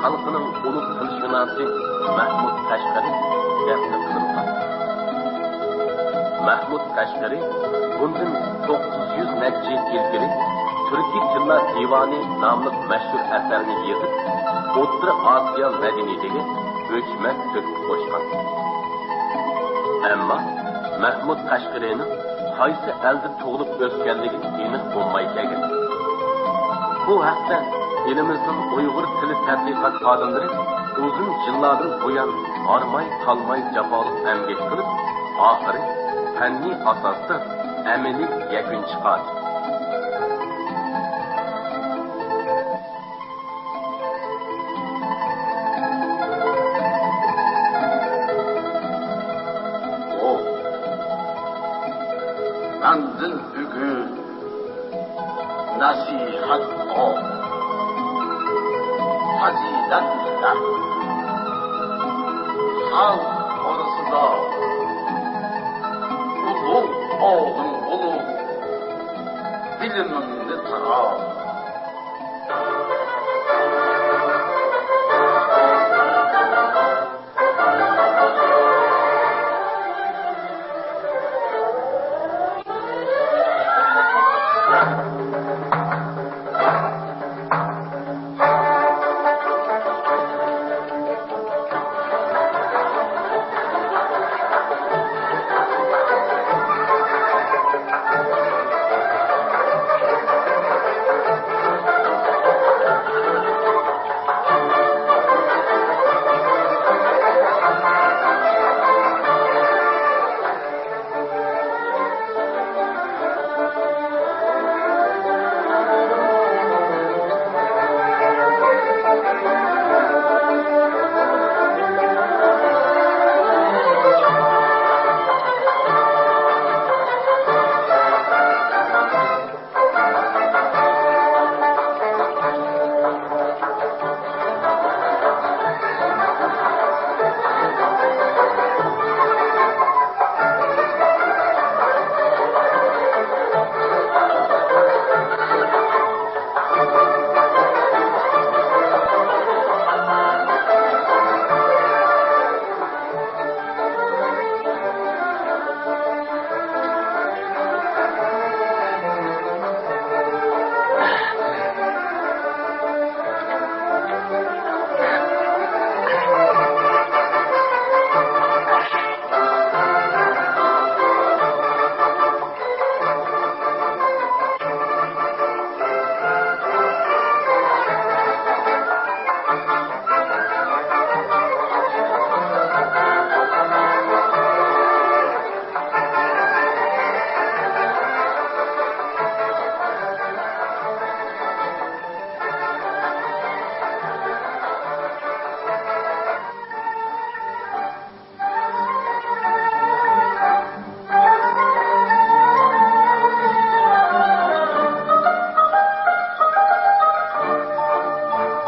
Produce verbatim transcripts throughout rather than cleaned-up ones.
خەلقىنىڭ ئۇلۇغ تىلشۇناسى مەھمۇد قەشقىرى دەپنە قىلىنغان. مەھمۇد قەشقىرى بۇندىن توققۇز يۈز نەچچە يىل ئىلگىرى تۈركىي تىللار دىۋانى ناملىق مەشھۇر ئەسەرنى يېزىپ، ئوتتۇرا ئاسىيا مەدەنىيىتىگە ئۆچمەس تۆھپە قوشقان. ئەمما مەھمۇد قەشقىرىنىڭ قايسى ئەلدە تۇغۇلۇپ ئۆسكەنلىكى ئېنىق بولماي كەلگەن. بۇ ھەقتە ئېلىمىزنىڭ ئۇيغۇر تىلى تەتقىقات خادىملىرى ئۇزۇن يىللاردىن بۇيان ھارماي-تالماي جاپالىق ئەمگەك قىلىپ، ئاخىرى پەننىي ئاساستا ئەمەلىي يەكۈن چىقاردى. ئۇ مەندىن بۈگۈن نەسىھەت ئوق، پەزىلەت نەق. خەلق ئارىسىدا ئۇلۇغ ئالىم بولۇپ، بىلىمىڭنى تارات.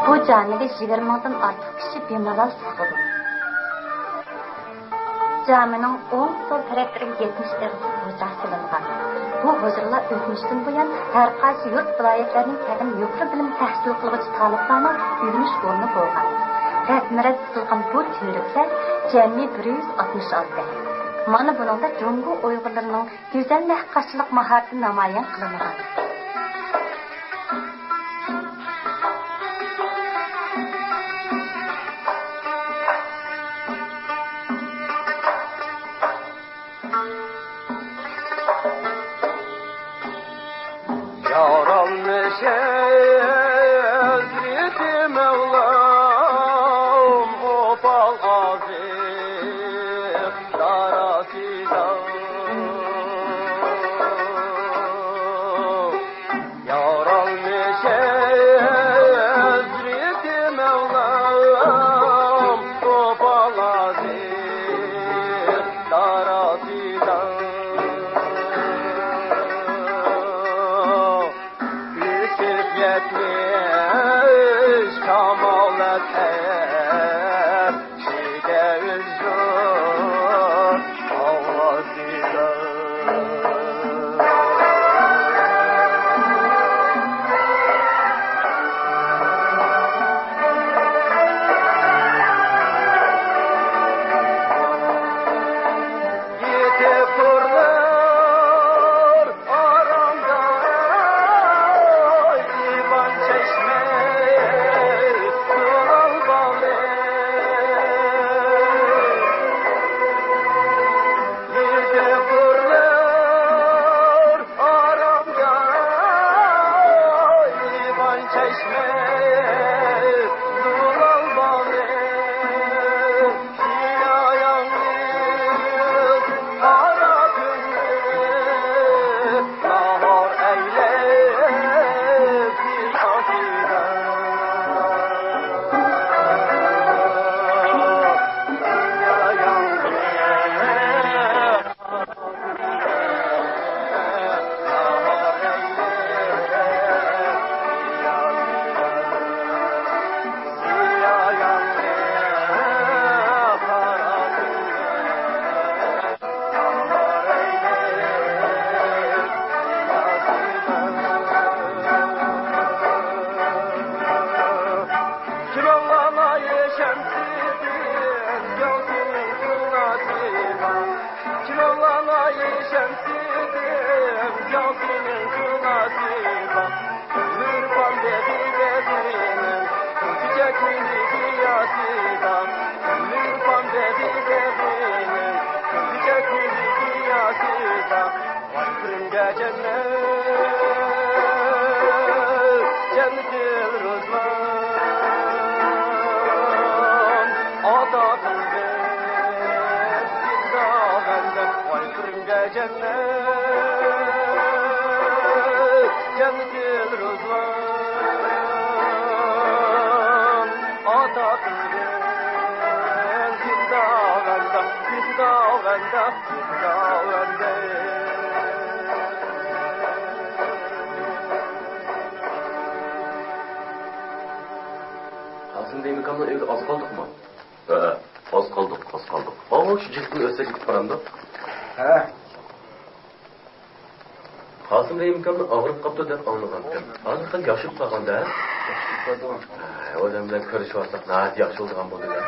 بۇ جامىدە يىگىرمە مىڭدىن ئارتۇق كىشى بىمالال سىقىلىدۇ. جامىنىڭ ئوڭ، سول تەرەپلىرىگە يەتمىش ئېغىزلىق ھۇجرا سېلىنغان. بۇ ھۇجرىلار ئۆتمۈشتىن بۇيان ھەر قايسى يۇرت، ۋىلايەتلەردىن كەلگەن يۇقىرى بىلىم تەھسىل قىلغۇچى تالىپلارنىڭ ئۆگىنىش ئورنى بولغان. رەسىم-رەسىم قىلغان بۇ تۈۋرۈكلەر جەمئىي بىر يۈز ئاتمىش ئالتە. مانا بۇنىڭدا جۇڭگو ئۇيغۇرلىرىنىڭ گۈزەل نەققاشچىلىق ماھارىتى نامايان قىلىنغان. يارالمىش ھەزرىتى مەۋلام، ئوپال ئازىق داراسىدا. يارالمىش ھەزرىتى مەۋلام، ئوپال ئازىق داراسىدا. ئۆسۈپ يەتمىش كامالەت ئەرشىگە ئۆزى ئاۋازىدا. قاسىم دەيمىكاننىڭ ئۆيىگە ئاز قالدۇقمۇ؟ ھە، ئاز قالدۇق، ئاز قالدۇق. ئاۋۇ شۇ جىلدىن ئۆتسەك يېتىپ بارامدۇق. ھە. قاسىم رەھىمكامنىڭ ئاغرىپ قاپتۇ دەپ ئاڭلىغانتىم. ھازىر خېلى ياخشى بولۇپ قالغان-دە؟ ياخشى بولۇپ قالدىغان. ھە، ئۇ ئادەم بىلەن كۆرۈشۈۋالساق ناھايىتى ياخشى بولىدىغان بولدى-دە.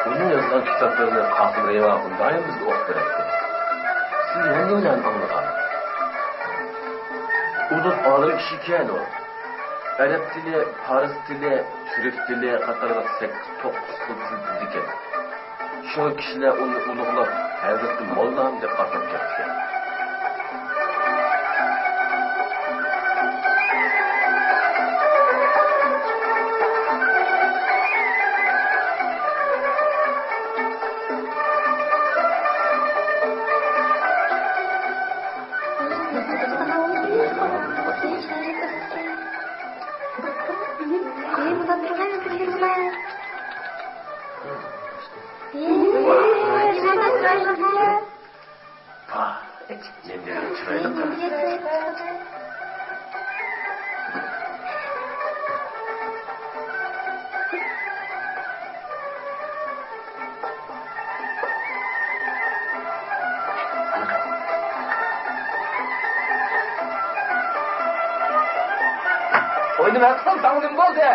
ئۇنىڭ يازغان كىتابلىرىنى قاسىم رەھىم ئاخۇن دائىم بىزگە ئوقۇپ بېرەتتى. سىز يەنە نېمىلەرنى ئاڭلىغان؟ ئۇلۇغ ئالىم كىشىكەن ئۇ. ئەرەب تىلى، پارس تىلى، تۈرك تىلى قاتارلىق سەككىز، توققۇز خىل تىل بىلىدىكەن. شۇڭا كىشىلەر ئۇنى ئۇلۇغلاپ، ھەزرىتى موللام دەپ ئاتاپ كەپتىكەن. نېمە قىلسام داڭدىن بولدى.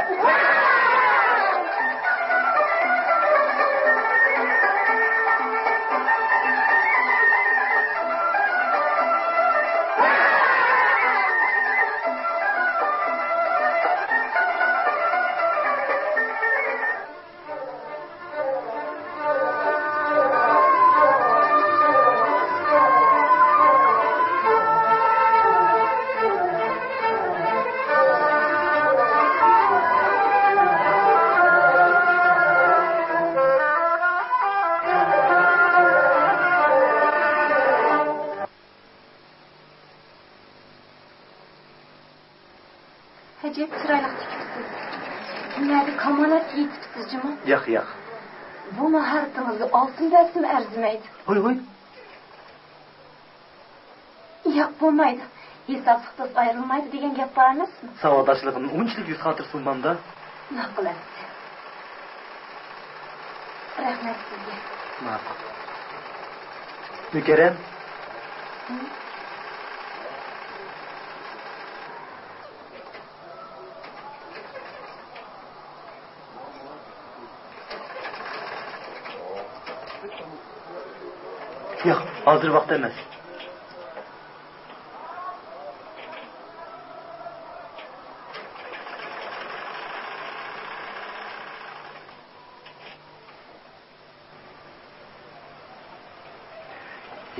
ئەجەب چىرايلىق تىكىپسىز. نەدە كامالەت يېتىپسىز جۇمۇ؟ ياق، ياق. بۇ ماھارىتىڭىزگە ئالتۇن بەرسىمۇ ئەرزىمەيدۇ. ھوي، ھوي. ياق، بولمايدۇ. ھېسابلىق دوست ئايرىلمايدۇ دېگەن گەپ بار ئەمەسمۇ؟ ساۋاقداشلىقىم ئۇنچىلىك يۈز خاتىرىسى بولمامدا. ماقۇل ئەمىسە. رەھمەت سىزگە. ماقۇل. مۇكەررەم. ھە؟ ياق، ھازىر ۋاقتى ئەمەس.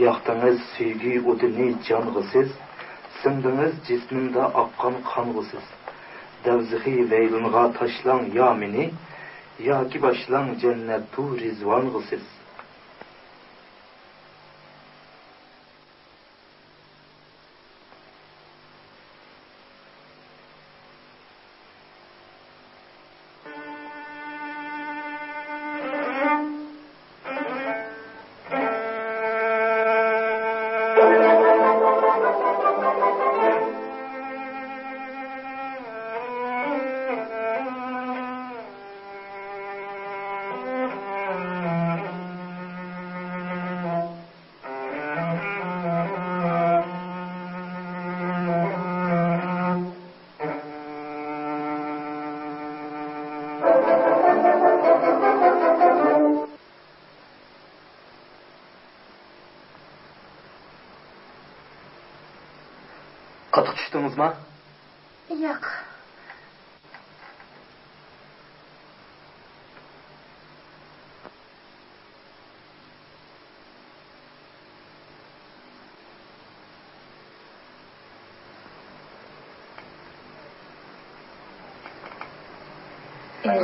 ياقتىڭىز سۆيگۈ ئوتىنى جانغا سىز، سىڭدىڭىز جىسمىمدا ئاققان قانغا سىز. دوزىخى ۋەيرانغا تاشلاڭ يا مېنى، ياكى باشلاڭ جەننەتۇ رىزۋانغا سىز. قاتتىق چۈشتىڭىزما؟ ياق.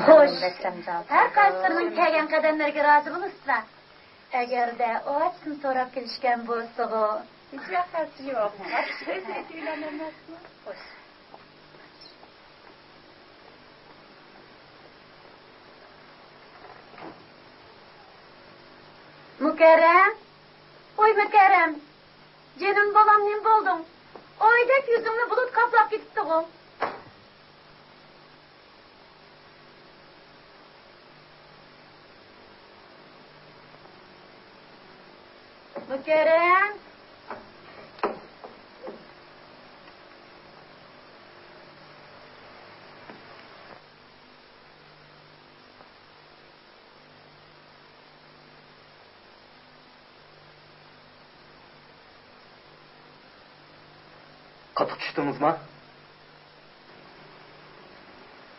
خوش. ھەر قايسىلىرىنىڭ كەلگەن قەدەملىرىگە رازى بولىسىزلار. ئەگەردە ئاچىسىنى سوراپ كېلىشكەن بولسىغۇ. ھېچ ۋەقەسى يوق. ئۆزى ئېيتىۋېلەن ئەمەسمۇ؟ خوش. مۇكەررەم! ۋوي مۇكەررەم! جېنىم بالام، نېمە بولدۇڭ؟ ئايدەك يۈزۈڭنى بۇلۇت قاپلاپ كېتىپتىغۇ؟ مۇكەررەم! قاتتىق چۈشتىڭىزما؟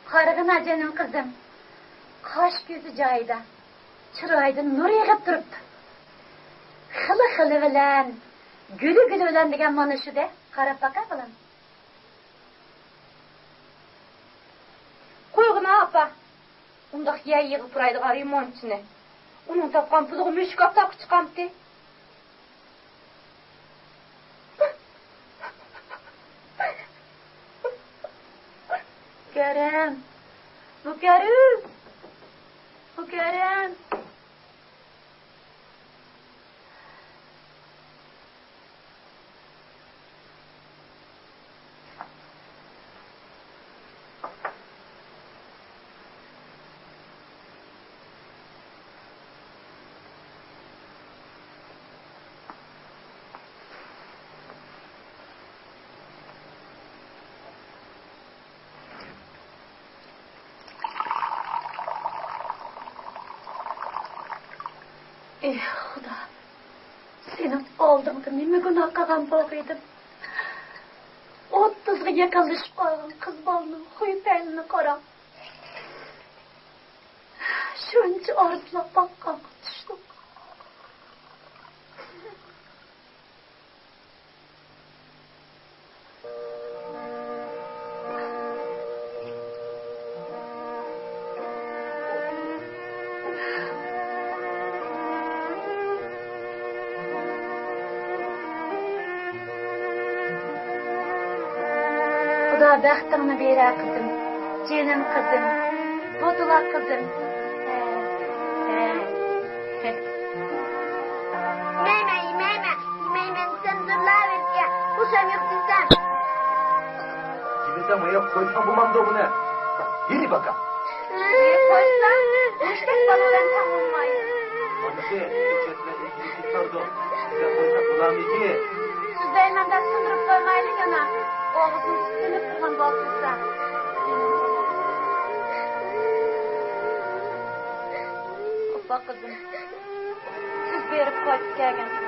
قارىغىنا جېنىم قىزىم، قاش كۆزى جايىدا، چىرايىدىن نۇر ئېغىپ تۇرۇپتۇ. خىلى خىلى بىلەن، گۈلى گۈلى بىلەن دېگەن مانا شۇ-دە، قاراپ باقە بالام. قويغىنا ئاپا، ئۇنداق يەر يىغىپ تۇرايدىغان رېمونتچىنى. ئۇنىڭ تاپقان پۇلىغا مۈشۈك ئاپتاپقا چىقامتى. مۇكەررەم! مۇكەررەم! مۇكەررەم! ئېھ، خۇدا، سېنىڭ ئالدىڭدا نېمە گۇناھ قىلغان بولغىيدىم؟ ئوتتۇزغا يېقىنلىشىپ قالغان قىز بالىنىڭ خۇي-پەيلىنى قارا. شۇنچە ئارزۇلاپ باققانغا چۈشتۈم. خۇدا بەختىڭنى بېرە، قىزىم. جېنىم قىزىم. بولدىلا، قىزىم. ھە، ھە. يېمەيمەن، يېمەيمەن، يېمەيمەن دېسەم زورلاۋېرىدىكەن. بوشام يوق دېسەم. يېمىسەڭ، ماياپ قويساڭ بولمامدۇ بۇنى؟ يېرى باكا. قويسا، مۇشتەك بالىدىن تاڭ بولماي. ئانىسى، ئىچەتلە ئىگىلىك تۇتاردۇ. سىزگە قويسا بولامدىكى؟ سىزدەيمەن دەپ سۇندۇرۇپ قويمايلى جانا. ئوغۇزنىڭ سۈتىنى پۇرغان بولسا. ئاپا قىزىم. سىز بېرىپ قايتىپ كەلگەنسىز.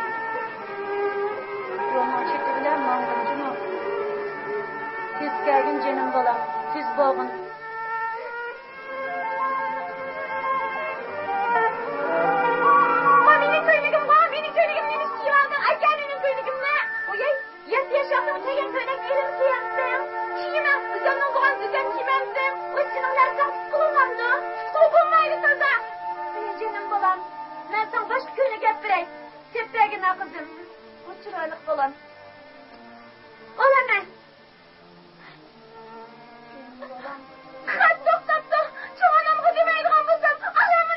يولنىڭ چېتى بىلەن ماڭدىم جۇمۇ. تېز كەلگىن جېنىم بالام، تېز بولغىن. ۋا مېنىڭ كۆينىكىم، ۋا مېنىڭ كۆينىكىم، نېمىشقا كىيىۋالدىڭ ئاكا مېنىڭ كۆينىكىمنى؟ ۋوي، يەتتە ياشاقتىمۇ كىيگەن كۆينەك ئېلىمنى كىيەمسەن؟ كىيمە، ئۆزۈمنىڭ بولغان گۈزەل كىيمەمسەن؟ ۋاي سېنىڭ نەرسەڭ تۇتقىلى بولمامدۇ؟ تۇتقىلى بولمايدۇ تازا. ئېي جېنىم بالام، مەن ساڭا باشقا كۆينەك ئەپ بېرەي. سېپىپ بەرگىن ھە قىزىم. بۇ چىرايلىق بالام. ئالىمەن. خەت توختاپتۇ. چوڭ ئانامغا دېمەيدىغان بولسام، ئالىمەن.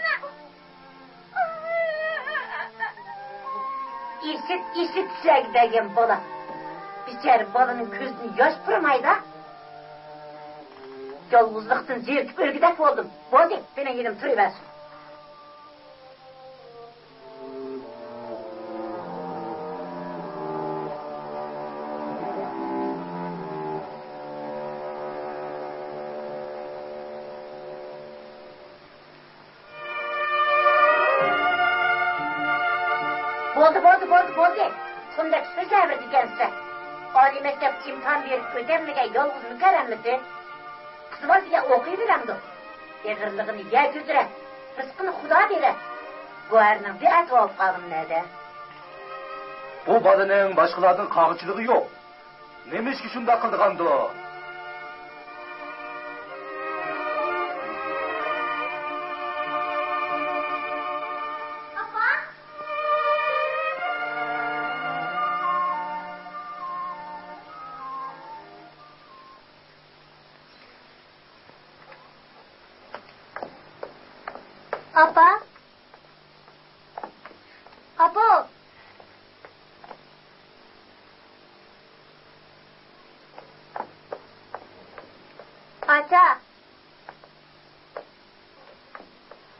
ئىشىت، ئىشىت چۈشەگە بەرگەن بالا. بىچارە بالىنىڭ كۆزىدىن ياش پۇرىمايدۇ. يالغۇزلۇقتىن زېرىكىپ ئۆلگۈدەك بولدۇم. بولدى، مېنىڭ يېنىمدا تۇرۇۋەرسۇن. بولدى، بولدى، بولدى، بولدى. شۇنداق سۆزلەۋېرىدىكەنسىلەر. ئالىي مەكتەپتە ئىمتىھان بېرىپ ئۆتەلمىگەن يالغۇز مۇكەررەممىسى قىز بالا دېگەن ئوقۇيۋېرەمدۇ؟ ئېغىرلىقىنى يەر كۆتۈرە، رىزقىنى خۇدا بېرە. بۇ ئەرنىڭ بىئەتىۋارلىق قالغىنى نەدە؟ بۇ بالىنىڭ باشقىلاردىن قاغىچىلىقى يوق. نېمىشقا شۇنداق قىلىدىغاندۇ؟ ئاپا. ئاپا. ئاچا.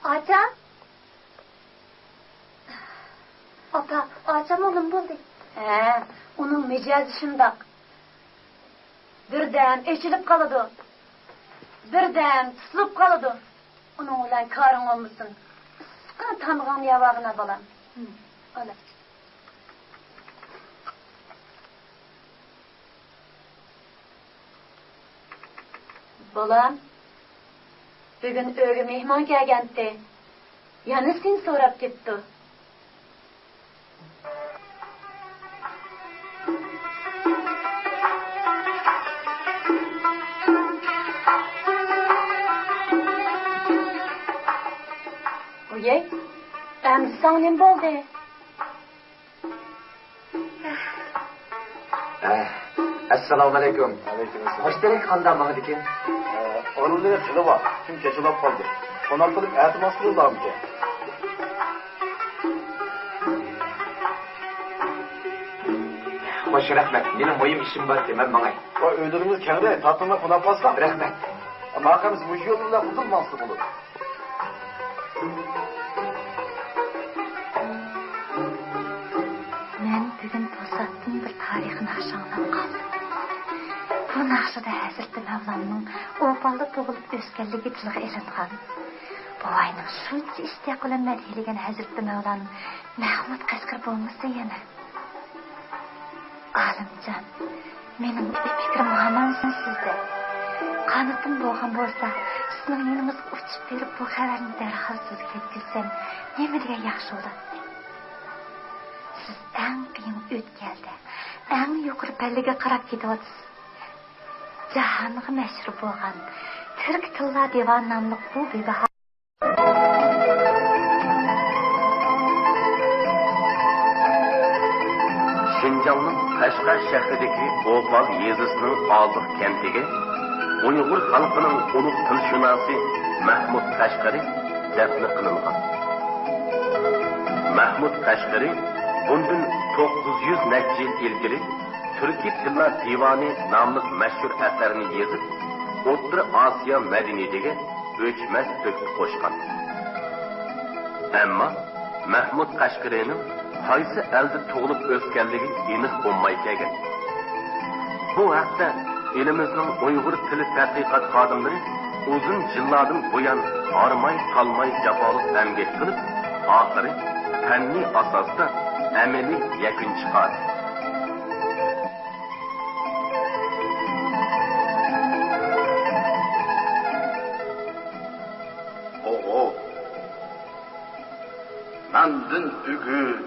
ئاچا. ئاپا، ئاچام ئۇنىمۇ بولدى. ھە، ئۇنىڭ مىجەزى شۇنداق. بىردەم ئېچىلىپ قالىدۇ، بىردەم تۇتۇلۇپ قالىدۇ. ئۇنىڭ بىلەن كارىڭ بولمىسۇن. ئىسسىقىنى تامىقىڭنى يەۋالغىنا بالام. ئالا. بالام، بۈگۈن ئۆيگە مېھمان كەلگەنتى. يەنە سېنى سوراپ كېتىپتۇ. ئۇيەي، ئەمدى ساڭا نېمە بولدى؟ ئەسسالامۇئەلەيكۇم. ۋەئەلەيكۇم ئەسسالام. مۇشتەرى قانداق ماڭىدىكىن؟ ئورۇنلىرى خېلى بار، كۈن كەچ بولاپ قالدى. قوناق قىلىپ ئەتە ماڭسا بولىدۇ. خوش، رەھمەت. مېنىڭ مۇھىم ئىشىم بار ئىكەن، مەن ماڭاي. ۋاي، ئۆيلىرىمىز كەڭرەك، تارتىنماي قوناق قالساڭ. رەھمەت. ماقۇل، مۇشۇ يول بىلەن ئۇدۇل ماڭسا بولىدۇ. مەن بۈگۈن توساتتىن بىر تارىخىي ناخشا ئاڭلاپ قالدىم. بۇ ناخشىدا ھەزرىتى مەۋلاننىڭ ئوپالدا تۇغۇلۇپ ئۆسكەنلىكى تىلغا ئېلىنغان. بوۋاينىڭ شۇنچە ئىشتىياق بىلەن مەدھىيلىگەن ھەزرىتى مەۋلانىم مەھمۇد قەشقەر بولمىسا يەنە. ئالىمجان، مېنىڭ پىكرىم ھامان سىزدە. قانىتىم بولغان بولسا، سىزنىڭ يېنىڭىزغا ئۇچۇپ بېرىپ بۇ خەۋەرنى دەرھال سىزگە يەتكۈزسەم، نېمە دېگەن ياخشى بولاتتى. سىز ئەڭ قىيىن ئۆتكەلدە، ئەڭ يۇقىرى پەللىگە قاراپ كېتىۋاتىسىز. جاھانغا مەشھۇر بولغان تۈرك تىللار دىۋانى ناملىق بۇ بىباھا شىنجاڭنىڭ قەشقەر شەھىرىدىكى ئوپال يېزىسىنىڭ ئازۇق كەنتىگە ئۇيغۇر خەلقىنىڭ ئۇلۇغ تىلشۇناسى مەھمۇد قەشقىرى دەپنە قىلىنغان. مەھمۇد قەشقىرى بۇندىن توققۇز يۈز نەچچە يىل ئىلگىرى تۈركىي تىللار دىۋانى ناملىق مەشھۇر ئەسەرنى يېزىپ، ئوتتۇرا ئاسىيا مەدەنىيىتىگە ئۆچمەس تۆھپە قوشقان. ئەمما مەھمۇد قەشقىرىنىڭ قايسى ئەلدە تۇغۇلۇپ ئۆسكەنلىكى ئېنىق بولماي كەلگەن. بۇ ھەقتە ئېلىمىزنىڭ ئۇيغۇر تىلى تەتقىقات خادىملىرى ئۇزۇن يىللاردىن بۇيان ھارماي-تالماي جاپالىق ئەمگەك قىلىپ، ئاخىرى پەننىي ئاساستا ئەمەلىي يەكۈن چىقاردى. ئوغۇل، مەندىن ئۈگۈت،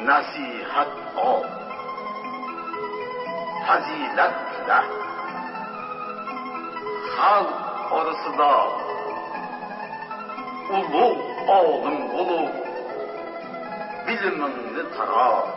نەسىھەت ئال، پەزىلەت تىلە. خەلق ئارىسىدا ئۇلۇغ ئالىم بولۇپ، بىلىمىڭنى تارات.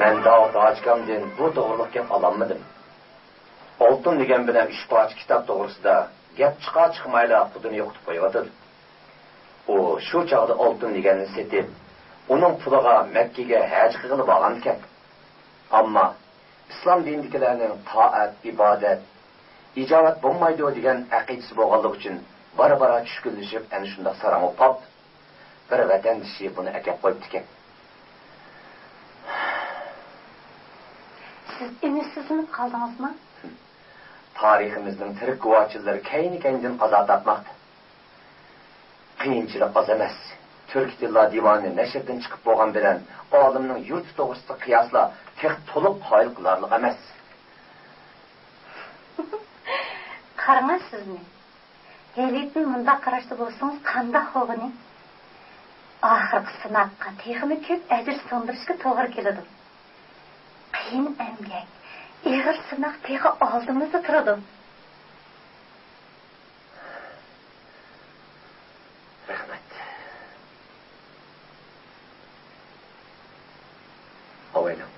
مەن داۋۇت ھاجىكامدىن بۇ توغرىلىق گەپ ئالالمىدىم. ئالتۇن دېگەن بىلەن ئۈچ پارچە كىتاب توغرىسىدا گەپ چىقار-چىقمايلا خۇدىنى يوقىتىپ قويۇۋاتىدۇ. ئۇ شۇ چاغدا ئالتۇن دېگەننى سېتىپ، ئۇنىڭ پۇلىغا مەككىگە ھەج قىلغىلى بارغانىكەن. ئەمما ئىسلام دىنىدىكىلەرنىڭ تائەت، ئىبادەت ئىجابەت بولمايدۇ دېگەن ئەقىدىسى بولغانلىقى ئۈچۈن بارا-بارا چۈشكۈنلىشىپ، ئەنە شۇنداق ساراڭ بولۇپ قاپتۇ. بىر ۋەتەندىشى بۇنى ئەكەپ قويۇپتىكەن. سىز ئۈمىدسىزلىنىپ قالدىڭىزمۇ؟ تارىخىمىزنىڭ تىرىك گۇۋاھچىلىرى كەينى-كەينىدىن قازا تارتماقتا. قىيىنچىلىق ئاز ئەمەس. تۈركىي تىللار دىۋانى نەشردىن چىقىپ بولغان بىلەن ئالىمنىڭ يۇرتى توغرىسىدا قىياسلار تېخى تولۇق قايىل قىلارلىق ئەمەس. قاراڭا سىزنى. ھېلىتىن مۇنداق قاراشتا بولسىڭىز قانداق بولغىنى؟ ئاخىرقى سىناققا تېخىمۇ كۆپ ئەجىر سىڭدۈرۈشكە توغرا كېلىدۇ. قىيىن ئەمگەك، ئېغىر سىناق تېخى ئالدىمىزدا تۇرىدۇ. رەھمەت. ئاۋايلاڭ.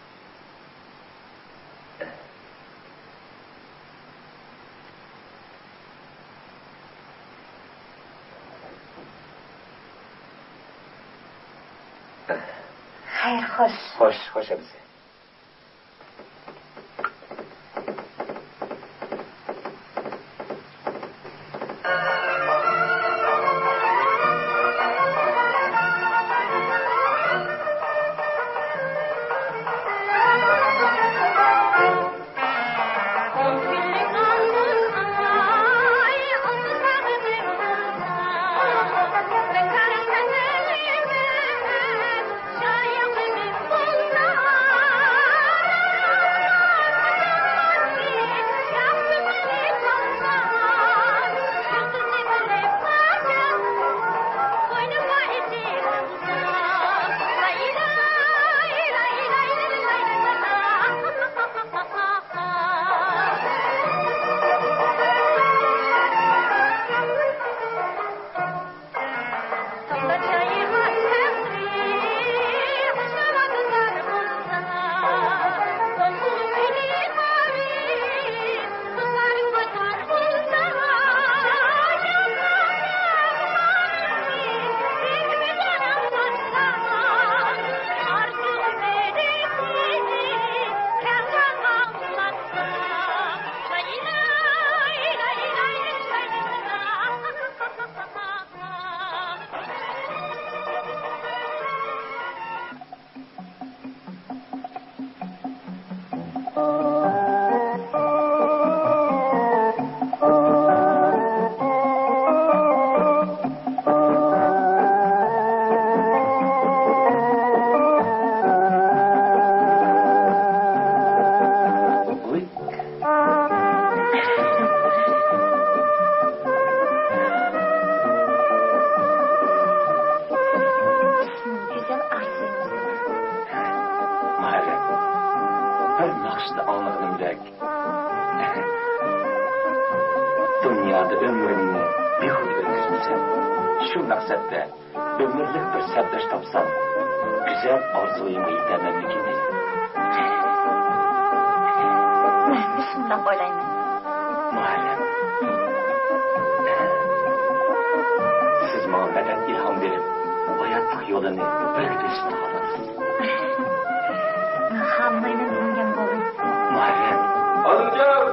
خەير، خوش. خوش، خوش ئەمىسە. ئۆمرۈمنى بىھۇدە ئۆتكۈزمىسەم، شۇ مەقسەتتە ئۆمۈرلۈك بىر سەپداش تاپسام، گۈزەل ئارزۇيۇمغا يېتەرمەنمىكىن دەيمەن. مەنمۇ شۇنداق ئويلايمەن. مۇھەررەم، سىز ماڭا مەدەت، ئىلھام بېرىپ، ھاياتلىق يولىنى بىرگە بېسىپ تۇرغانسىز. خالىمايمەن دېگەن بولدى. مۇھەررەم. خانىمجان!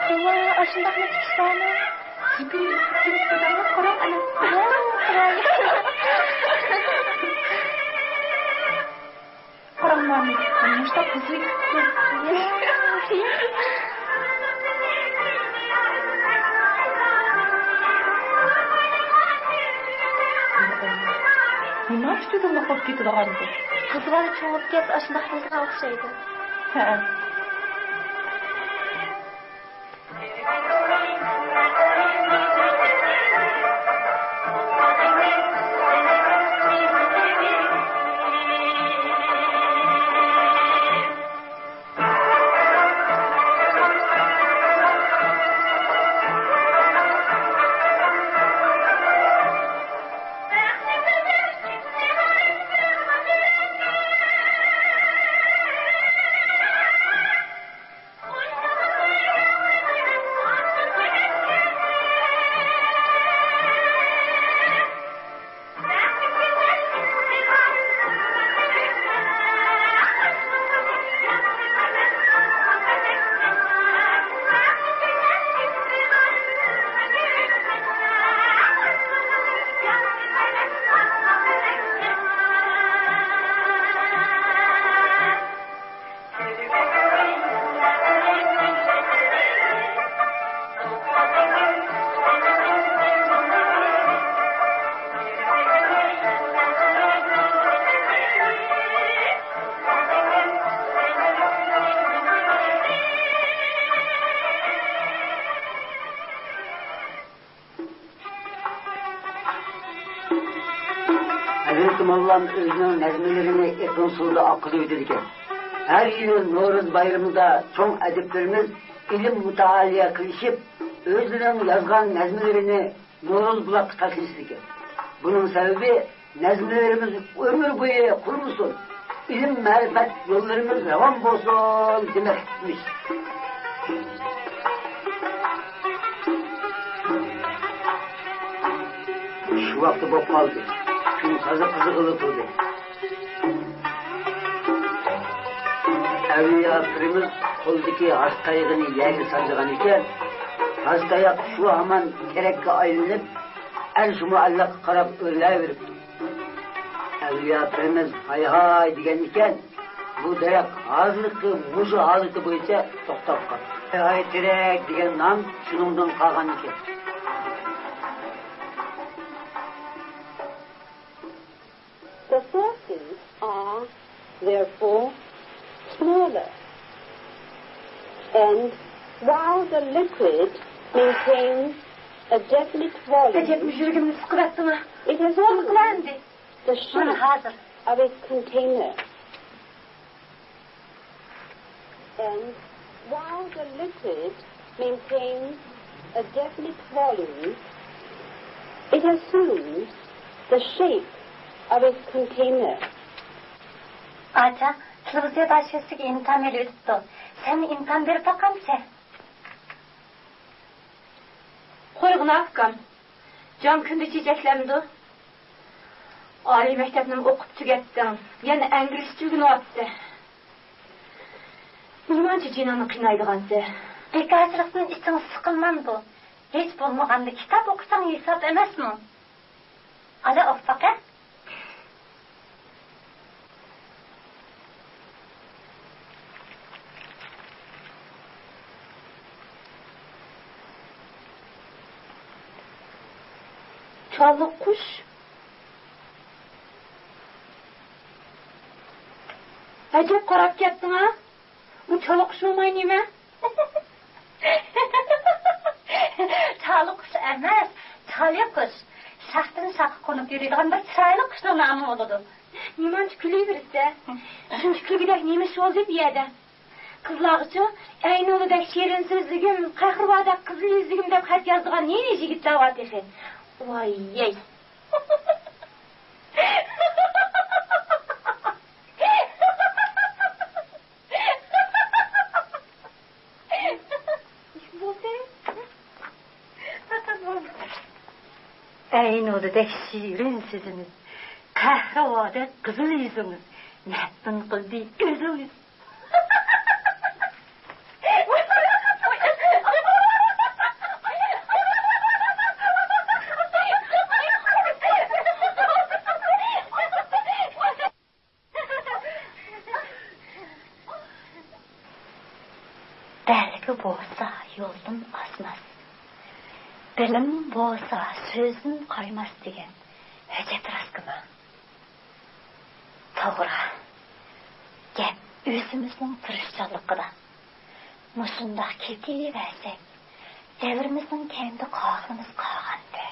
توۋا، ئاشۇنداقمۇ ئىش بارمۇ؟ يۈكۈم يۈكۈم قاراڭ ئانا. قاراڭلارمۇ مۇشتاق بىزنى كۈتۈپ. نېمە ئۈستىدىنلا قوپۇپ كېتىدىغاندۇ؟ قىز بالا چوڭىيىپ كەتسە ئاشۇنداق بولىدىغان ئوخشايدۇ. ھە. ھەزرىتى موللام ئۆزىنىڭ نەزمىلىرىنى ئېقىن سۇدا ئاققۇزۇۋېتىدىكەن. ھەر يىلى نورۇز بايرىمىدا چوڭ ئەدىبلىرىمىز ئىلىم مۇتائالىيە قىلىشىپ، ئۆزلىرىنىڭ يازغان نەزمىلىرىنى نورۇز بۇلاققا تاشلىشىدىكەن. بۇنىڭ سەۋەبى، نەزمىلىرىمىز ئۆمۈر بويى قۇرۇمىسۇن، ئىلىم-مەرىپەت يوللىرىمىز راۋان بولسۇن دېمەكلىكمىش. شۇ ۋاقتى بولۇپ قالدى. كۈن تازا قىزىغىلى تۇردى. ئەۋلىيا پىرىمىز قولىدىكى ھاس تايىقىنى يەرگە سانجىغان ئىكەن، ھاس تاياق شۇ ھامان تېرەككە ئايلىنىپ، ئەرش مۇئەللەققا قاراپ ئۆرلەۋېرىپتۇ. ئەۋلىيا پىرىمىز ھاي-ھاي دېگەن ئىكەن، بۇ دەرەخ ھازىرقى مۇشۇ ھالىتى بويىچە توختاپ قاپتۇ. ھاي-ھاي تېرەك دېگەن نام شۇنىڭدىن قالغان ئىكەن. The fourteenth are therefore smaller. And while the liquid maintains a definite volume, ئەجەبمۇ يۈرىكىمنى سىقىۋەتتىڭ ھە. It has the shape of its container. And while the liquid maintains a definite volume, it assumes the shape of its container. ئاچا، تېلېۋىزىيە داشىسىگە ئىمتىھان ئېلىۋېتىپتۇ. سەن ئىمتىھان بېرىپ باقامسەن؟ قويغىنا ئۇكام. جان كۈندە چېچەكلەمدۇ؟ ئالىي مەكتەپنىمۇ ئوقۇپ تۈگەتتىڭ. يەنە ئىنگلىزچە ئۆگىنىۋاتىسەن. نېمانچە جېنىڭنى قىينايدىغانسەن؟ بىكارچىلىقتىن ئىچىڭ سىقىلمامدۇ؟ ھېچ بولمىغاندا كىتاب ئوقۇساڭ ھېساب ئەمەسمۇ؟ ئالا ئوقۇپ باقە. چالىقۇش. ئەجەب قاراپ كەتتىڭ ھە؟ بۇ چالىقۇش بولماي نېمە؟ چالىقۇش ئەمەس، چالىقۇش. شاختىن شاخقا قونۇپ يۈرىدىغان بىر چىرايلىق قۇشنىڭ نامى بولىدۇ. نېمانچە كۈلۈۋېرىسەن؟ شۇنچە كۈلگۈدەك نېمە ئىش بولدى بۇ يەردە؟ قىزلارغىچۇ، ئەينۇددەك شېرىن سۆزلۈكۈم، قەھرىۋادەك قىزىل يۈزلۈكۈم دەپ خەت يازىدىغان نى-نى يىگىتلەر بار تېخى. ۋاي يەي. ئەينۇددەك شېرىن سۆزىڭىز، قەھرىۋادەك قىزىل يۈزىڭىز، مەپتۇن قىلدى كۆزىڭىز. بەلگە بولسا يولدىن ئازماس، بىلىم بولسا سۆزدىن قايماس دېگەن ھۆججەت راستكەنما؟ توغرا، گەپ ئۆزىمىزنىڭ تىرىشچانلىقىدا. مۇشۇنداق كېتىۋەرسەك، دەۋرىمىزنىڭ كەينىدە قالغىنىمىز قالغانتى.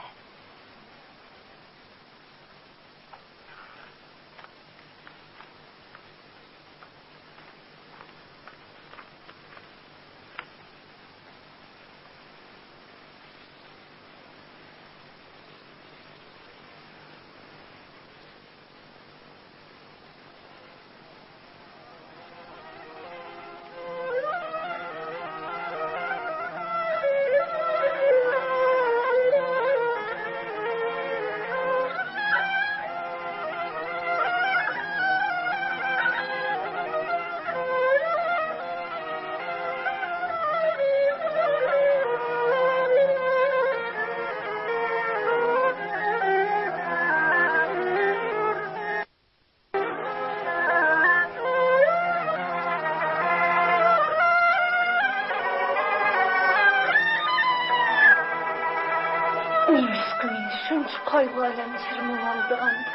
نېمىشقا مېنى شۇنچە قايغۇ ئالەم چىرمىۋالىدىغاندۇ؟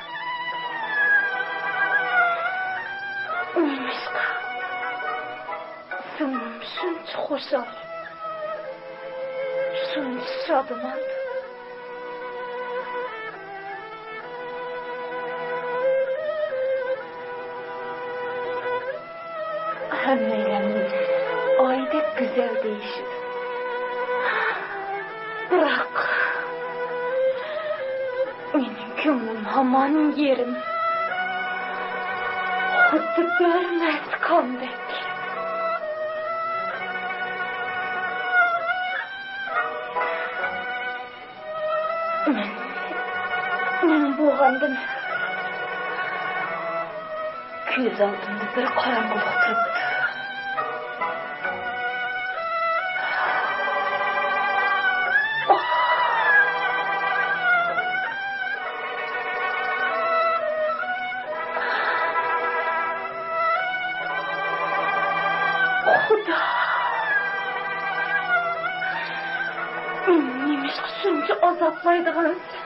نېمىشقا؟ سىڭلىم شۇنچە خۇشال، شۇنچە شادىمان. ھەممەيلەن ئايدەك گۈزەل دېيىشىدۇ. بىراق، مېنىڭ كۆڭلۈم ھامان يېرىم. خۇددى بىر مەستكاندەك. مەن، مەن بوغاندىم. كۆز ئالدىمدا بىر قاراڭغۇلۇق تۇرۇپتۇ. خۇدا! مېنى نېمىشقا شۇنچە ئازابلايدىغانسەن؟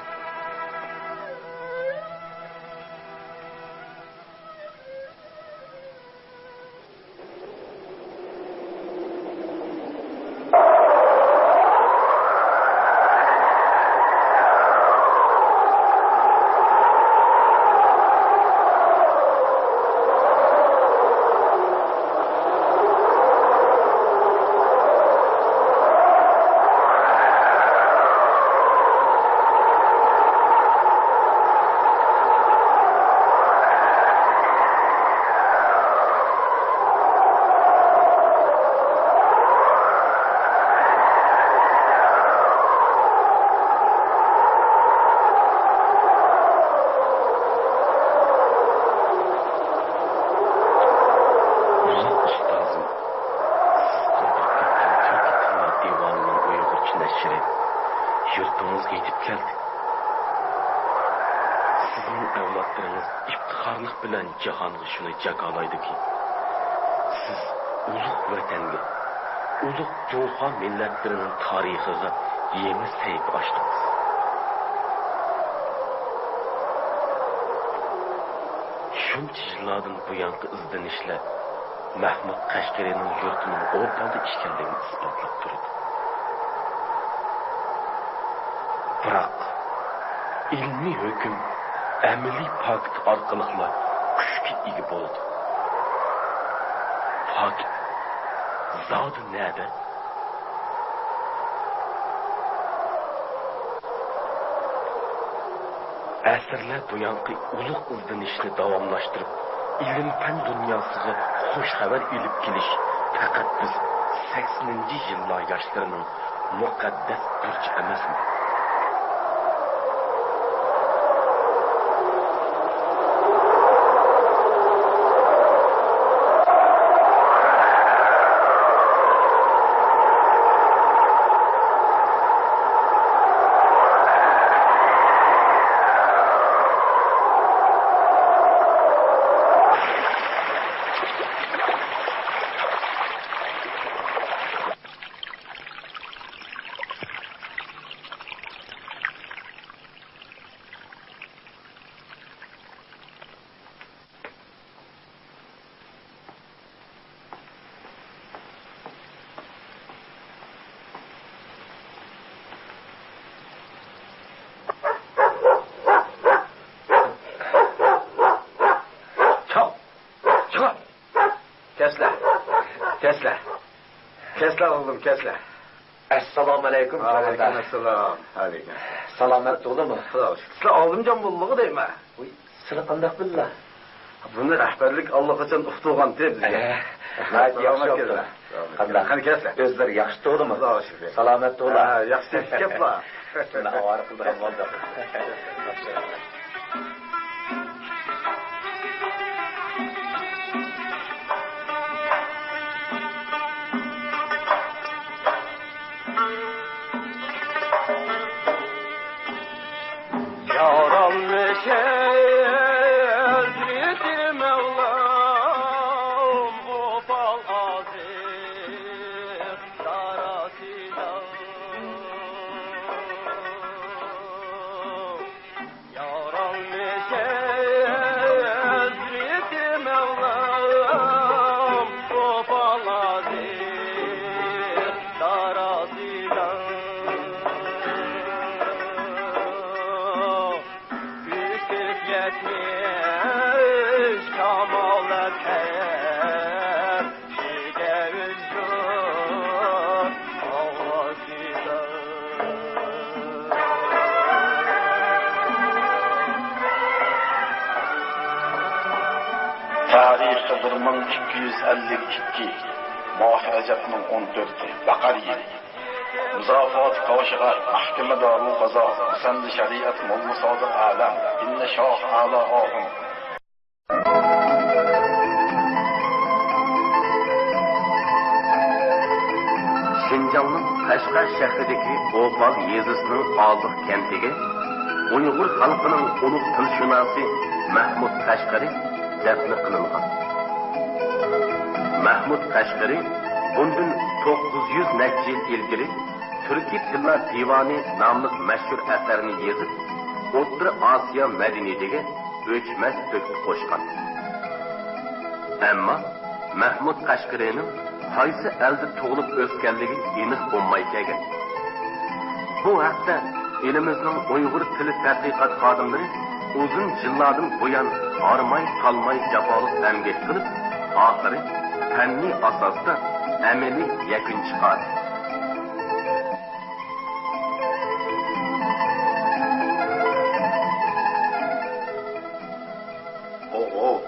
ئىپتىخارلىق بىلەن جاھانغا شۇنى جاكارلايدۇكى، سىز ئۇلۇغ ۋەتەنگە، ئۇلۇغ جۇڭخۇا مىللەتلىرىنىڭ تارىخىغا يېڭى سەھىپە ئاچتىڭىز. شۇنچە يىللاردىن بۇيانقى ئىزدىنىشلەر مەھمۇد قەشقىرىنىڭ يۇرتىنىڭ ئوبداندا ئىكەنلىكىنى ئىسپاتلاپ تۇرىدۇ. بىراق، ئىلمىي ھۆكۈم ئەمەلىي پاكىت ئارقىلىقلا كۈچكە ئىگە بولىدۇ. پاكىت زادى نەدە؟ ئەسىرلەر بۇيانقى ئۇلۇغ ئىزدىنىشنى داۋاملاشتۇرۇپ، ئىلىم-پەن دۇنياسىغا خۇش خەۋەر ئېلىپ كېلىش پەقەت بىز سەكسىنىنچى يىللار ياشلىرىنىڭ مۇقەددەس بۇرچى ئەمەسمۇ؟ چاق! چىقىڭ! كەلسىلە! كەلسىلە! كەلسىلە ئوغلۇم، كەلسىلە! ئەسسالامۇئەلەيكۇم، ۋەئەلەيكۇم ئەسسالام. سالامەت تۇغدىمۇ؟ سىلەر ئالىمجان بولدىغۇ دەيمەن. ۋۇي، سىلى قانداق بىللا؟ بۇنى رەھبەرلىك ئاللىقاچان ئۇقتۇرغانتى بىزگە. ئە، ناھايىتى ياخشى بوپتۇ. قانداق؟ قېنى كەلسە. ئۆزلىرى ياخشى تۇغدىمۇ؟ خۇدا شۈكرى. سالامەت تۇغلا. ھە، ياخشى كەپلا. سىلىنى ئاۋارە قىلىدىغان بولدۇق. يارالمىش ھەزرىتى مەۋلام، ئوپال ئازىز داراسىدا. يارالمىش ھەزرىتى مەۋلام، ئوپال ئازىز داراسىدا. ئۈچ كۆز يەتمىش شامال ئەتكەن، كىشىگە ئۈزگۈر ئاۋازىدا. تارىخى بىر مىڭ ئىككى يۈز ئەللىك ئىككى، ماھى رەجەبنىڭ ئون تۆتى، بەقەر يىلى. مۇزافىئات كاشىغەر، مەھكىمە دارۇلقازا، مۇسەننى شەرىئەت موللا سادىق ئالەم، ئىننە شاھ ئەلا ئاخۇن. شىنجاڭنىڭ قەشقەر شەھىرىدىكى ئوپال يېزىسىنىڭ ئالدىق كەنتىگە ئۇيغۇر خەلقىنىڭ ئۇلۇغ تىلشۇناسى مەھمۇد قەشقىرى دەپنە قىلىنغان. مەھمۇد قەشقىرى بۇندىن توققۇز يۈز نەچچە يىل ئىلگىرى تۈركىي تىللار دىۋانى ناملىق مەشھۇر ئەسەرنى يېزىپ، ئوتتۇرا ئاسىيا مەدەنىيىتىگە ئۆچمەس تۆھپە قوشقان. ئەمما مەھمۇد قەشقىرىنىڭ قايسى ئەلدە تۇغۇلۇپ ئۆسكەنلىكى ئېنىق بولماي كەلگەن. بۇ ھەقتە ئېلىمىزنىڭ ئۇيغۇر تىلى تەتقىقات خادىملىرى ئۇزۇن يىللاردىن بۇيان ھارماي-تالماي جاپالىق ئەمگەك قىلىپ، ئاخىرى پەننىي ئاساستا ئەمەلىي يەكۈن چىقاردى. ئوغۇل،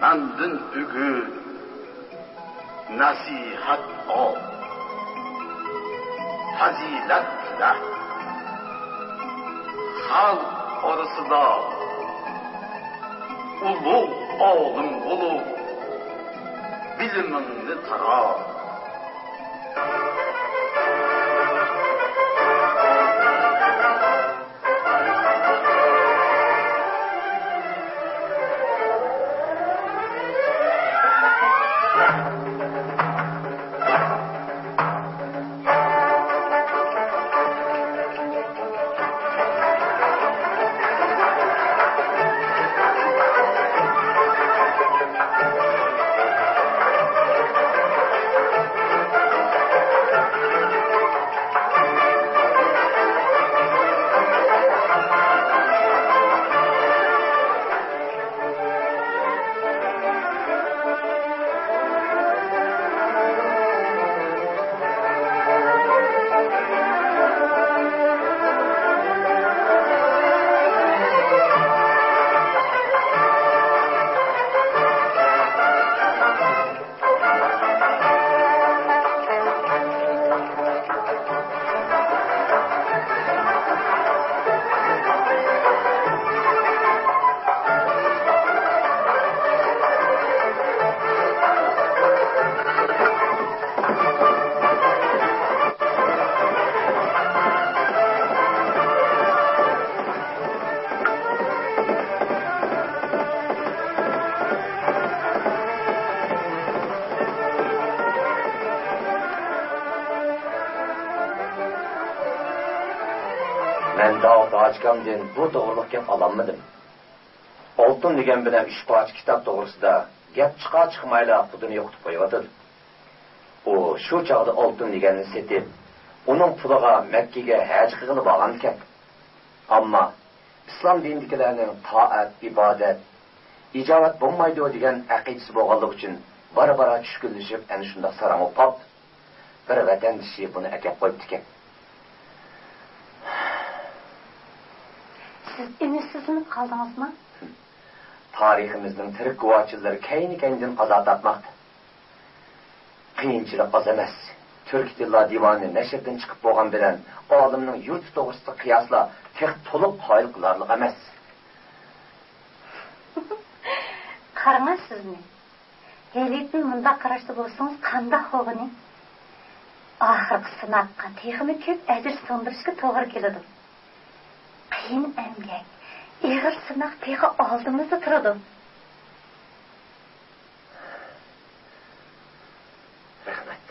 مەندىن ئۈگۈت، نەسىھەت ئال، پەزىلەت تىلە. خەلق ئارىسىدا ئۇلۇغ ئالىم بولۇپ، بىلىمىڭنى تارات. راجىكامدىن بۇ توغرىلىق گەپ ئالالمىدىم. ئالتۇن دېگەن بىلەن ئۈچ پارچە كىتاب توغرىسىدا گەپ چىقا-چىقمايلا خۇدىنى يوقىتىپ قويۇۋاتىدۇ. ئۇ شۇ چاغدا ئالتۇن دېگەننى سېتىپ، ئۇنىڭ پۇلىغا مەككىگە ھەج قىلغىلى بارغانىكەن. ئەمما ئىسلام دىنىدىكىلەرنىڭ تائەت، ئىبادەت، ئىجابەت بولمايدۇ دېگەن ئەقىدىسى بولغانلىقى ئۈچۈن بارا-بارا چۈشكۈنلىشىپ، ئەنە شۇنداق ساراڭ بولۇپ قاپتۇ. بىر ۋەتەندىشى بۇنى ئەكەپ قويۇپتىكەن. سىز ئۈمىدسىزلىنىپ قالدىڭىزمۇ؟ تارىخىمىزنىڭ تىرىك گۇۋاھچىلىرى كەينى-كەينىدىن قازا تارتماقتا. قىيىنچىلىق ئاز ئەمەس. تۈركىي تىللار دىۋانى نەشردىن چىقىپ بولغان بىلەن ئالىمنىڭ يۇرتى توغرىسىدا قىياسلار تېخى تولۇق قايىل قىلارلىق ئەمەس. قارىڭا سىزنى. ھېلىتىن مۇنداق قاراشتا بولسىڭىز قانداق بولغىنى؟ ئاخىرقى سىناققا تېخىمۇ كۆپ ئەجىر سىڭدۈرۈشكە توغرا كېلىدۇ. قىيىن ئەمگەك، ئېغىر سىناق تېخى ئالدىمىزدا تۇرىدۇ. رەھمەت.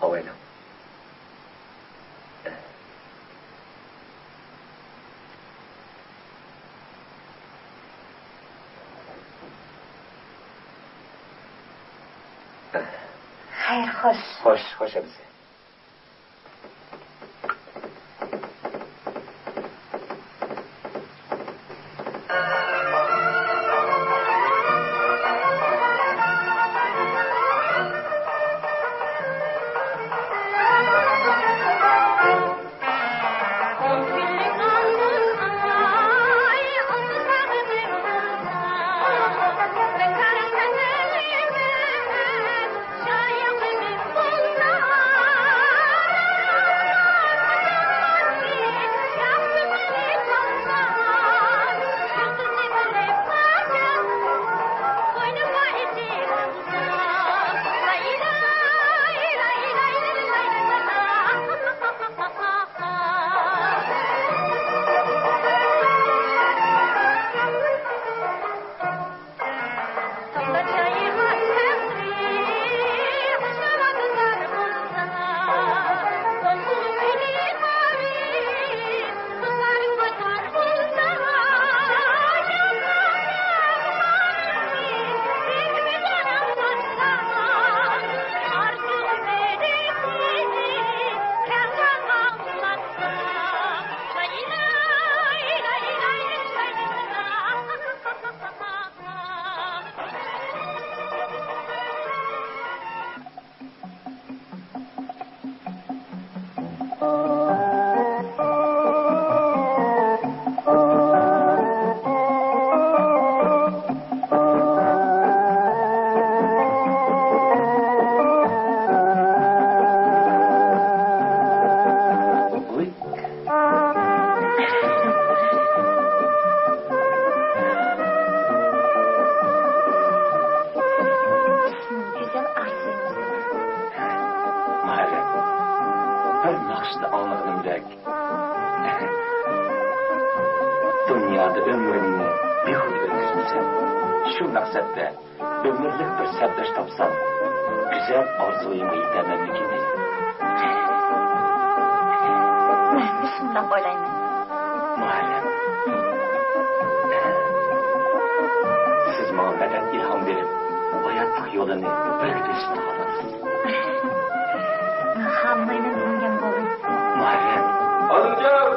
ئاۋايلاڭ. خەير، خوش. خوش، خوش ئەمىسە. گۈزەل ئارزۇيىڭىزنى. مۇھەررەم، بىر ناخشىدا ئاڭلىغىنىمدەك، دۇنيادا ئۆمرۈمنى بىھۇدە ئۆتكۈزمىسەم، شۇ مەقسەتتە ئۆمۈرلۈك بىر سەپداش تاپسام، گۈزەل ئارزۇيۇمغا يېتەرمەنمىكىن دەيمەن. مەنمۇ شۇنداق ئويلايمەن. مۇھەررەم، سىز ماڭا مەدەت، ئىلھام بېرىپ، ھاياتلىق يولىنى بىرگە بېسىپ تۇرغانسىز. خالىمايمەن دېمىگەن بولدۇم. مۇھەررەم. ئالىمجان!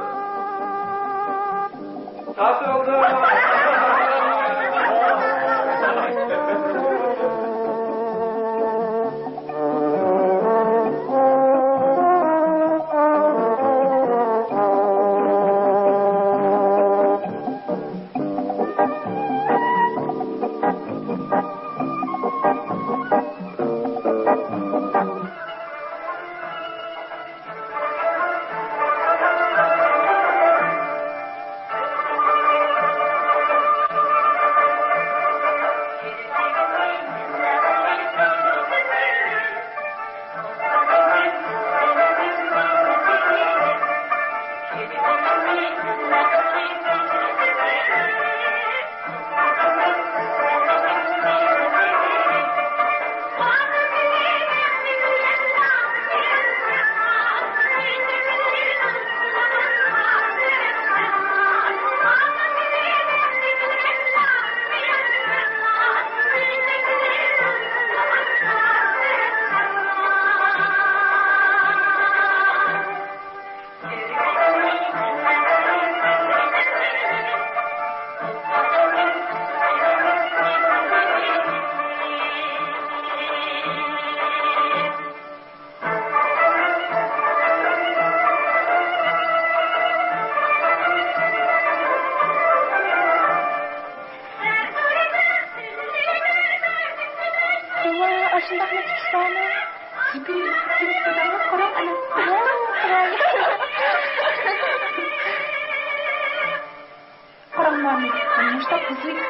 مۇشۇنداق قىزىق.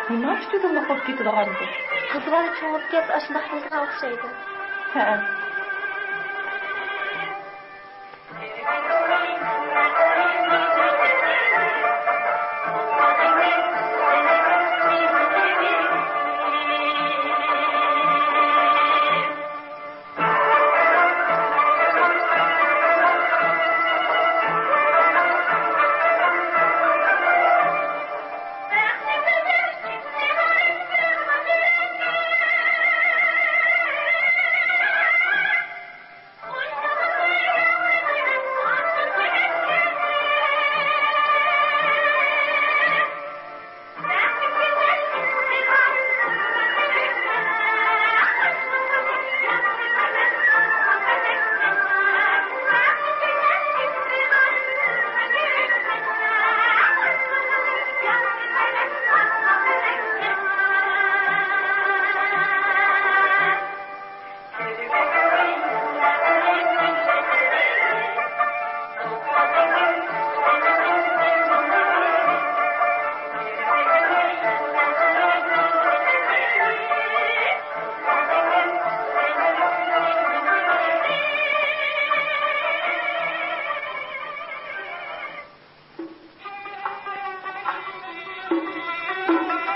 نېمە ئۈچۈن بولۇپ كېتىدىغاندۇ؟ قىزلار چوڭىيىپ كەتسە ئاشۇنداق بولىدىغان ئوخشايدۇ. ھە.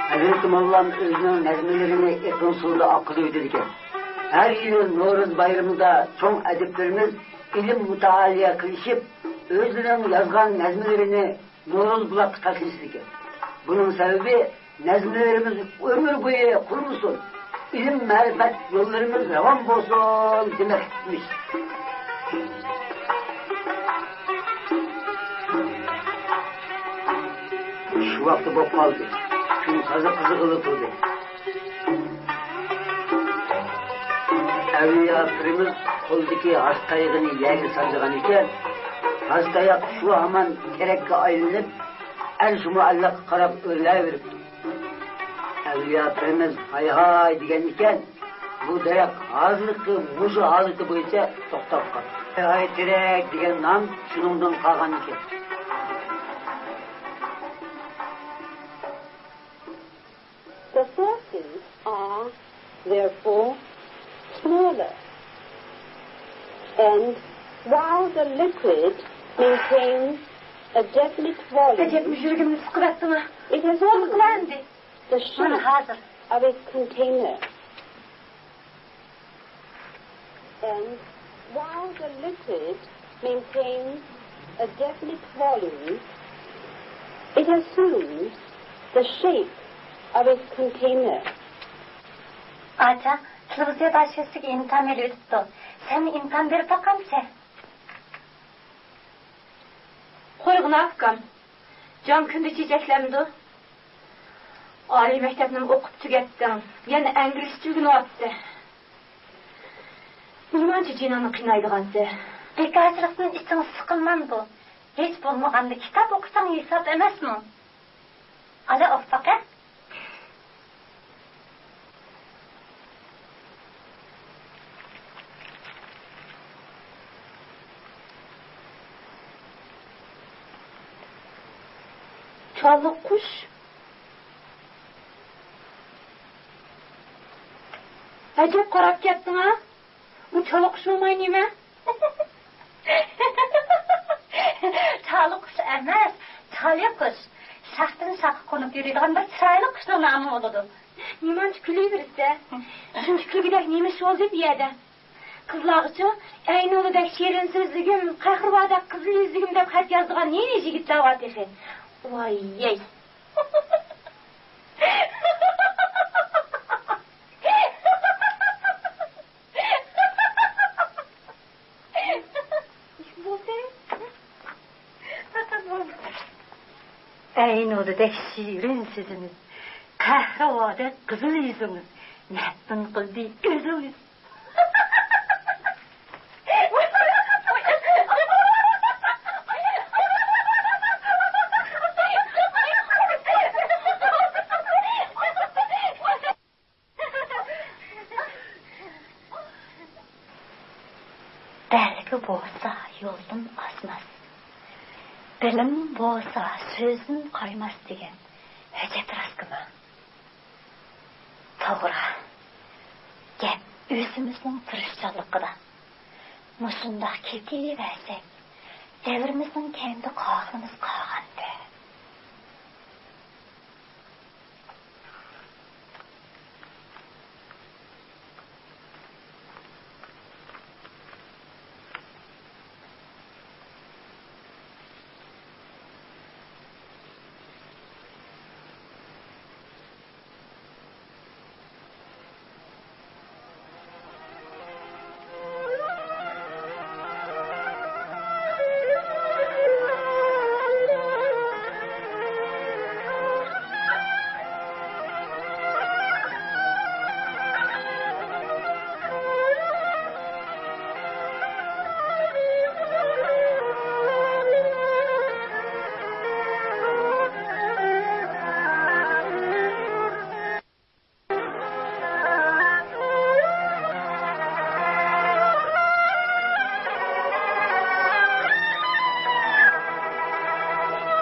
ھەزرىتى موللام ئۆزىنىڭ نەزمىلىرىنى ئېقىن سۇدا ئاققۇزۇۋېتىدىكەن. ھەر يىلى نورۇز بايرىمىدا چوڭ ئەدىبلىرىمىز ئىلىم مۇتائالىيە قىلىشىپ، ئۆزىنىڭ يازغان نەزمىلىرىنى نورۇز بۇلاققا تاشلىشىدىكەن. بۇنىڭ سەۋەبى، نەزمىلىرىمىز ئۆمۈر بويى قۇرۇمىسۇن، ئىلىم-مەرىپەت يوللىرىمىز راۋان بولسۇن دېمەكلىكمىش. شۇ ۋاقتى بولۇپ قالدى. كۈن تازا قىزىغىلى تۇردى. ئەۋلىيا پىرىمىز قولىدىكى ھاس تايىقىنى يەرگە سانجىغان ئىكەن. ھاس تاياق شۇ ھامان تېرەككە ئايلىنىپ، ئەرشى مۇئەللەققە قاراپ ئۆرلەۋېرىپتۇ. ئەۋلىيا پىرىمىز ھاي ھاي دېگەن ئىكەن، بۇ دەرەخ ھازىرقى مۇشۇ ھالىتى بويىچە توختاپ قاپتۇ. ھاي ھاي تېرەك دېگەن نام شۇنىڭدىن قالغان ئىكەن. The sources are therefore smaller, and while the liquid maintains a definite volume, ئەجەبمۇ يۈرىكىمنى سىقىۋەتتىڭە. It has the shape of its container. And while the liquid maintains a definite volume, it assumes the shape of its container. ئاچا، تېلېۋىزىيەدە ئاشۇ ئىمتىھان ئېلىۋېتىپتۇ. سەن ئىمتىھان بېرىپ باقامسەن؟ قويغىنا ئۇكام، جان كۈندە چېچەكلەمدۇ؟ ئالىي مەكتەپنىمۇ ئوقۇپ تۈگەتتىڭ، يەنە ئەنگلىزچە ئۆگىنىۋاتىسەن. نېمانچە جېنىڭنى قىينايدىغانسەن؟ بىكارچىلىقتىن ئىچىڭ سىقىلمامدۇ؟ ھېچ بولمىغاندا كىتاب ئوقۇساڭ ھېساب ئەمەسمۇ؟ ئالا ئوقۇپ باقە. چالا قۇش. ئەجەب قاراپ كەتتىڭ ھە؟ بۇ چالا قۇش بولماي نېمە؟ چالا قۇش ئەمەس، چالا قۇش. شاختىن شاخقا قونۇپ يۈرىدىغان بىر چىرايلىق قۇشنىڭ نامى بولىدۇ. نېمانچە كۈلۈۋېرىسە؟ شۇنچە كۈلگۈدەك نېمە ئىش بولدى بۇ يەردە؟ قىزلارغىچۇ، ئەينۇلىدەك شېرىن سۆزلۈكۈم، قەھرىۋادەك قىزىل يۈزلۈكۈم دەپ خەت يازىدىغان نېنە يىگىتلەر بار تېخى؟ ۋاي يەي. ئەينۇلىدەك شېرىن سۆزىڭىز، قەھرىۋادەك قىزىل يۈزىڭىز، نەپتىن قىلدى ئۆزىڭىز. بەلگە بولسا يولدىن ئازماس، بىلىم بولسا سۆزدىن قايماس دېگەن ھۆججەت راستكەنما؟ توغرا، گەپ ئۆزىمىزنىڭ تىرىشچانلىقىدا. مۇشۇنداق كېتىۋەرسەك، دەۋرىمىزنىڭ كەينىدە قالغىنىمىز قالغانتى.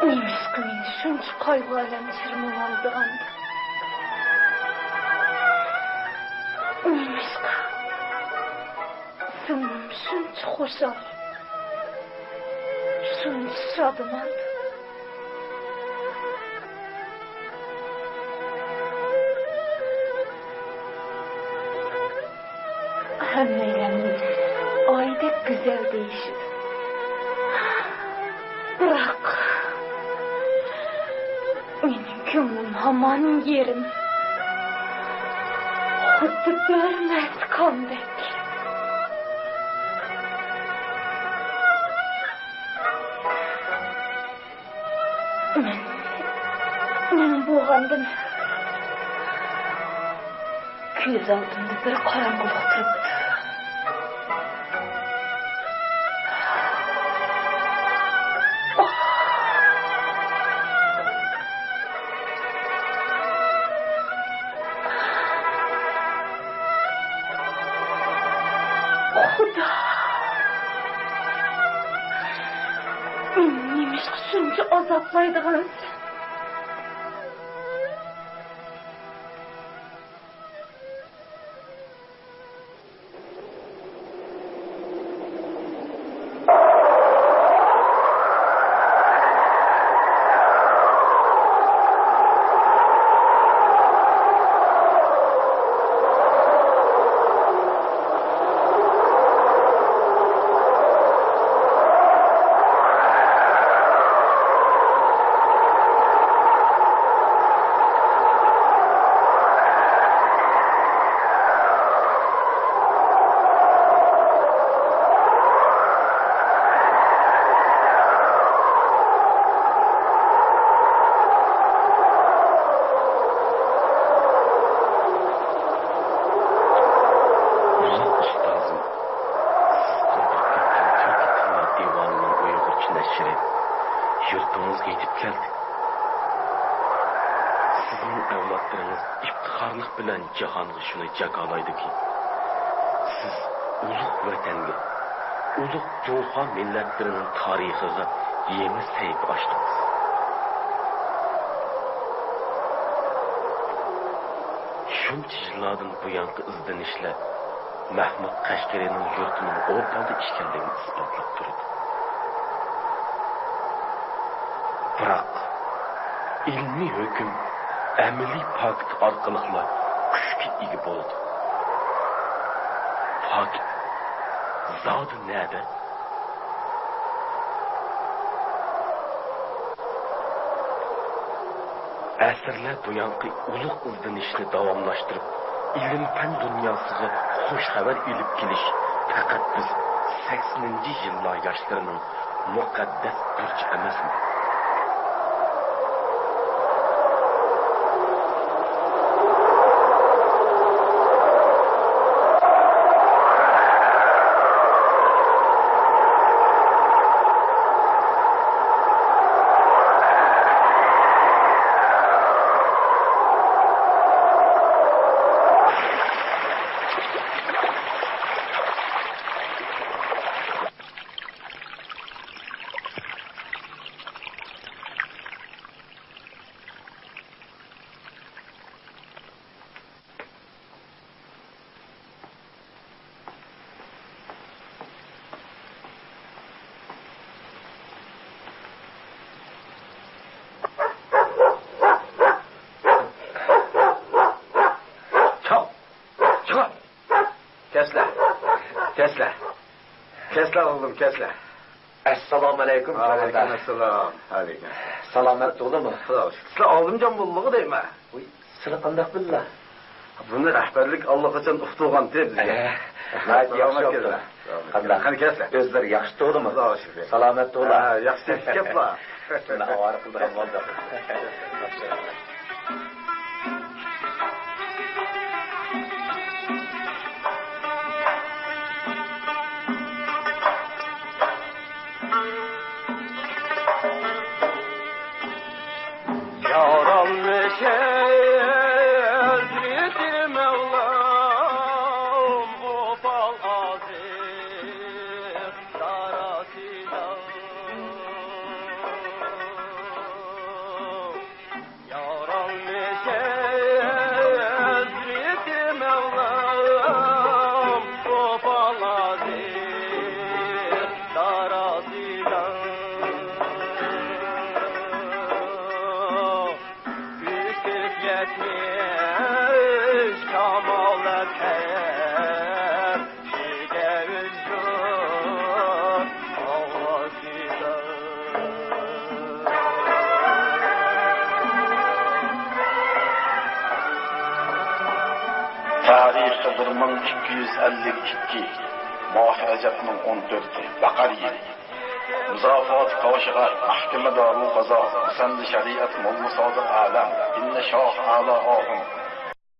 نېمىشقا مېنى شۇنچە قايغۇ-ئەلەم چىرمىۋالىدىغاندۇ؟ نېمىشقا؟ سىڭلىم شۇنچە خۇشال، شۇنچە شادىمان. ھەممەيلەن مېنى ئايدەك گۈزەل دېيىشىدۇ. بىراق، مېنىڭ كۆڭلۈم ھامان يېرىم، خۇددى بىر مەستكامدەك. مەن، مەن بولغاندىم، كۆز ئالدىمدا بىر قاراڭغۇلۇق تۇرۇپتۇ. خۇدا! مېنى نېمىشقا شۇنچە ئازابلايدىغانسەن؟ ئۇلۇغ ئۇستازىم، سىز قالدۇرۇپ كەتكەن تۈركىي تىللار دىۋانىنىڭ ئۇيغۇرچە نەشرى يۇرتىڭىزغا يېتىپ كەلدى. سىزنىڭ ئەۋلادلىرىڭىز ئىپتىخارلىق بىلەن جاھانغا شۇنى جاكارلايدۇكى، سىز ئۇلۇغ ۋەتەنگە، ئۇلۇغ جۇڭخۇا مىللەتلىرىنىڭ تارىخىغا يېڭى سەھىپە ئاچتىڭىز. شۇنچە يىللاردىن بۇيانقى ئىزدىنىشلەر مەھمۇد قەشقىرىنىڭ يۇرتىنىڭ ئوبداندا ئىكەنلىكىنى ئىسپاتلاپ تۇرىدۇ. بىراق، ئىلمىي ھۆكۈم ئەمەلىي پاكىت ئارقىلىقلا كۈچكە ئىگە بولىدۇ. پاكىت زادى نەدە؟ ئەسىرلەر بۇيانقى ئۇلۇغ ئىزدىنىشنى داۋاملاشتۇرۇپ، ئىلىم-پەن دۇنياسىغا خۇش خەۋەر ئېلىپ كېلىش پەقەت بىز سەكسىنىنچى يىللار ياشلىرىنىڭ مۇقەددەس بۇرچى ئەمەسمۇ؟ چىقىڭ! كەچلە! كەچلە! كەچلە ئوغلۇم، كەچلە! ئەسسالامۇئەلەيكۇم، قوماندان. ۋەئەلەيكۇم ئەسسالام. ۋەئەلەيكۇم ئەسسالام. سالامەت تۇغدىمۇ؟ خۇدا شۈكرى. سىلەر ئالىمجان موللىغۇ دەيمەن. ۋۇي، سىلەر قانداق بىللا؟ بۇنى رەھبەرلىك ئاللىقاچان ئۇقتۇرغانتى بىزگە. ئە، ناھايىتى ياخشى سالامەت بوپتۇ. كەلدىڭ. قانداق؟ قېنى كەچلە. ئۆزلىرى ياخشى تۇغدىمۇ؟ خۇدا شۈكرى. سالامەت تۇغلا. ھە، ياخشى كەپلا. سىلەرنى ئاۋارە قىلىدىغان بولدۇق. يارالمىش ھەزرىتى مەۋلام، ئوپال ئازىز داراسىدا. يارالمىش ھەزرىتى مەۋلام، ئوپال ئازىز داراسىدا. كۈچلۈك يەتمىش كامالەت ئەر. تارىخى بىر مىڭ ئىككى يۈز ئەللىك ئىككى، ماھى رەجەبنىڭ ئون تۆتى، بەقەر يىلى. مۇزاپاتى كاشىغەر، مەھكىمە دارۇل قازا، مۇسەننى شەرىئەت موللا سادىق ئالەم، ئىننە شاھ ئەلا ئاخۇن،